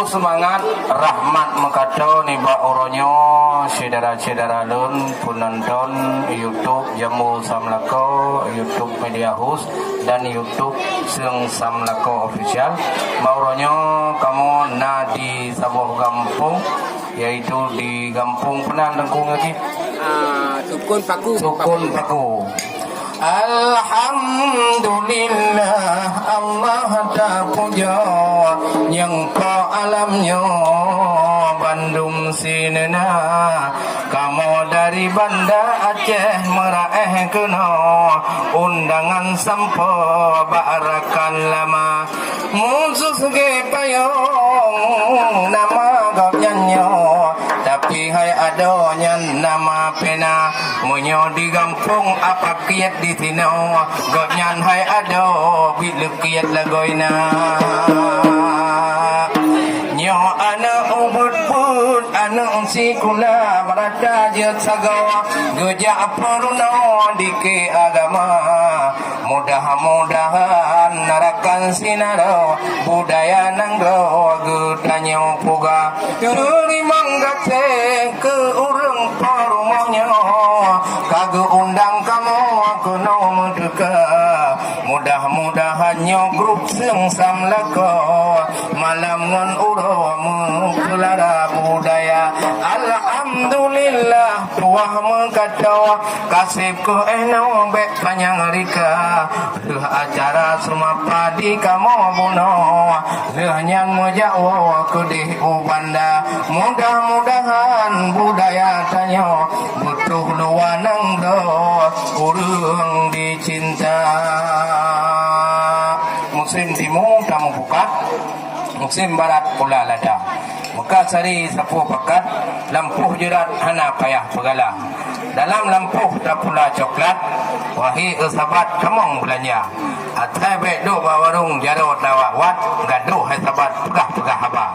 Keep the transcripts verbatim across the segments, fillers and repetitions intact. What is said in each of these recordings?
Seumangat, rahmat meukato nibak uroe nyoe, syedara-syedara lôn peunonton YouTube Jambu Samlakoe, YouTube Media House, dan YouTube Seung Samlakoe Official. Bak uroe nyoe kamoe na di saboh gampông, yaitu di gampông peue nan Teungku ngaji? Ah, Sukon Paku. Sukon Paku. Alhamdulillah, Allah tapujoe, nyang po alam nyoe bandum sineuna. Kamoe dari Banda Aceh meuraéh keunoe, undangan sampoe bak rakan lama. Musus gé payong nama gobnyan nyoe, tapi hai adoe nyan nama pena. Meunyoe di gampông apa kiet di sinoe, gobnyan hai adoe bit leukiet lagoina. Nyoe aneuk ubit-but, aneuk sikula, meurata jeuet sagoe, geujak peurunoe dikeue agama. Mudah-mudahan rakan sinaro budaya nanggroe geutanyoe puga. Teurimong gaséh keu ureuëng po rumoh nyoe ka geuundang kamoe keunoe meuteuka. Mudah-mudahan nyoe grup Seung Samlakoe malam ngon uroe meupeulara budaya. Alhamdulillah, puah meukato, kaseb keuh éh nyoe bék panyang rika. Lheueh acara seumapa di kamoe bunoe, lheueh nyan meujak woe keudeh u Banda. Mudah-mudahan budaya tanyoe beutôh luwa nanggroe ureuëng dicinta. Musém timu tameubuka, musém barat pula lada. Meuka sari sapeue pakat, lampôh jeurat hana payah peugala. Dalam lampôh tapula coklat, wahé sabat tamong beulanja. Asai bék duek bak warong jaroe tawak wat, gadôh hai sabat peugah-peugah haba.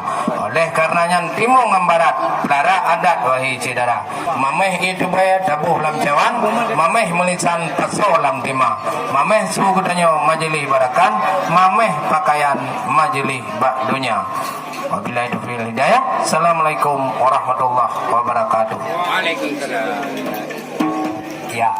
Oleh kareuna nyan timu ngon barat, peulara adat wahé syedara. Maméh ié tubée taboh lam cawan, maméh meulisan pasoe lam tima. Maméh su geutanyoe majeulih barakan, maméh pakaian majeulih bak donya. Wabillahi taufiq wal hidayah. Assalamualaikum warahmatullahi wabarakatuh. Waalaikumsalam. Ya.